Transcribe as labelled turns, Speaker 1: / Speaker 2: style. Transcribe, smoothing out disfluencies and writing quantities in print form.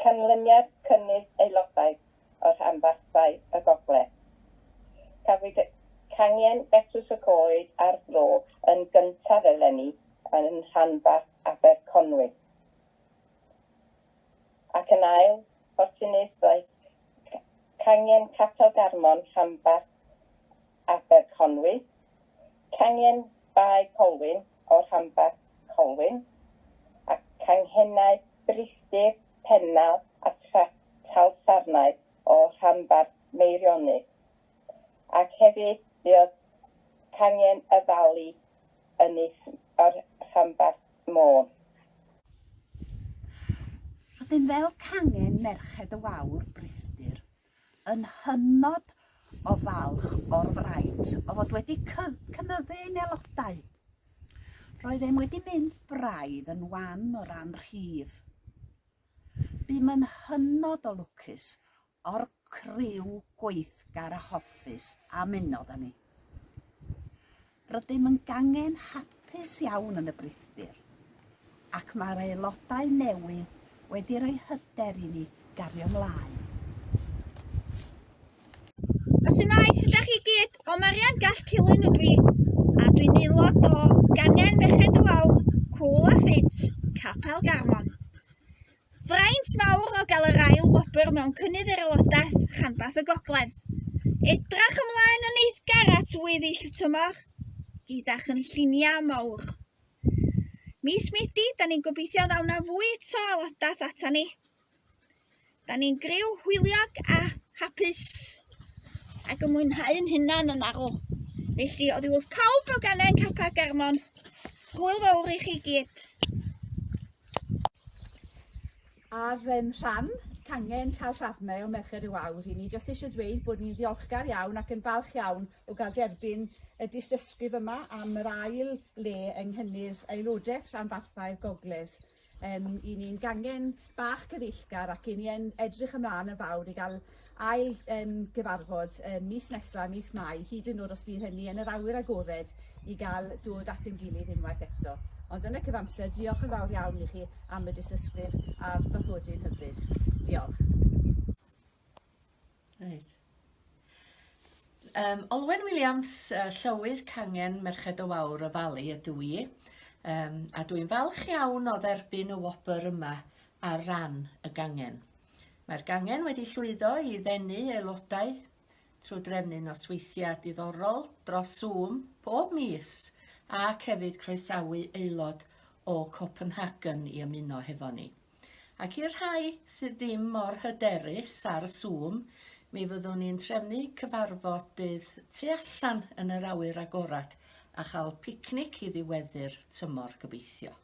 Speaker 1: Canlyniad cynnydd aelodaeth o rhanbarthau y Gogledd. Cafwyd cangen Betws y Coed a'r Fro yn gyntaf eleni yn rhanbarth Aberconwy. Ac yn ail, ffortunus ddaeth cangen Capel Garmon rhanbarth Aberconwy, cangen Bae Colwyn o rhanbarth Colwyn, a canghennau Brithdir, Pennal a Talsarnau o rhanbarth Meirionnydd, ac hefyd buodd cangen y Fali Ynys o'r rhanbarth Môn.
Speaker 2: Rydym fel cangen Merched y Wawr Brithdir yn hynod o falch o'r fraint o fod wedi cynyddu ein aelodau. Roeddem wedi mynd braidd yn wan o ran rhif. Bum yn hynod o lwcus o'r criw gweithgar a hoffus a ymunodd â ni. Rydym yn gangen hapus iawn yn y Brithdir, ac mae'r aelodau newydd wedi rhoi hyder i ni gario mlaen.
Speaker 3: O Shwmae, sut dach chi gyd? O Marian Gall Cilyn ydw i, a dwi'n aelod o Gangen Merched y Wawr, Cŵl a Ffit, Capel Garmon. Fraint mawr o gael yr ail wobr mewn cynnydd yr aelodaeth rhanbarth y Gogledd. Edrach ymlaen yn eiddgar at weddill y tymor, gyda chynlluniau mawr. Mis Medi, da ni'n gobeithio ddaw na fwy eto aelodaeth ata ni. Da ni'n griw hwyliog a hapus ac yn mwynhau'n hunan yn arw. Felly, oddi wrth pawb o Ganen Capel Garmon, hwyl fawr i chi gyd.
Speaker 4: Ar um, rhan cangen Talsarnau o Merched y Wawr, i ni jyst eisiau dweud bod ni'n ddiolchgar iawn ac yn falch iawn o gael derbyn y dystysgrif yma am yr ail le yng nghynnydd aelodaeth rhanbarthau'r Gogledd. Um, I ni'n gangen bach cyfeillgar ac i ni yn edrych ymlaen yn fawr i gael ail um, gyfarfod um, mis nesaf, mis Mai, hyd yn oed os fydd hynny yn yr awyr agored i gael dod at ein gilydd unwaith eto. Ond yn y cyfamser, diolch yn fawr iawn i chi am y dystysgrif a'r bathodyn hyfryd. Diolch.
Speaker 5: Reit. Um, Olwen Williams, uh, Llywydd Cangen Merched y Wawr y Fali ydw i, um, a dwi'n falch iawn o dderbyn y wobr yma ar ran y gangen. Mae'r gangen wedi llwyddo i ddenu aelodau trwy drefnu nosweithiau diddorol dros Zoom bob mis ac hefyd croesawu aelod o Copenhagen i ymuno hefo ni. Ac i'r rhai sydd ddim mor hyderus ar Zoom, mi fyddwn ni'n trefnu cyfarfodydd tu allan yn yr awyr agorad a chael picnic i ddiweddu'r tymor gobeithio.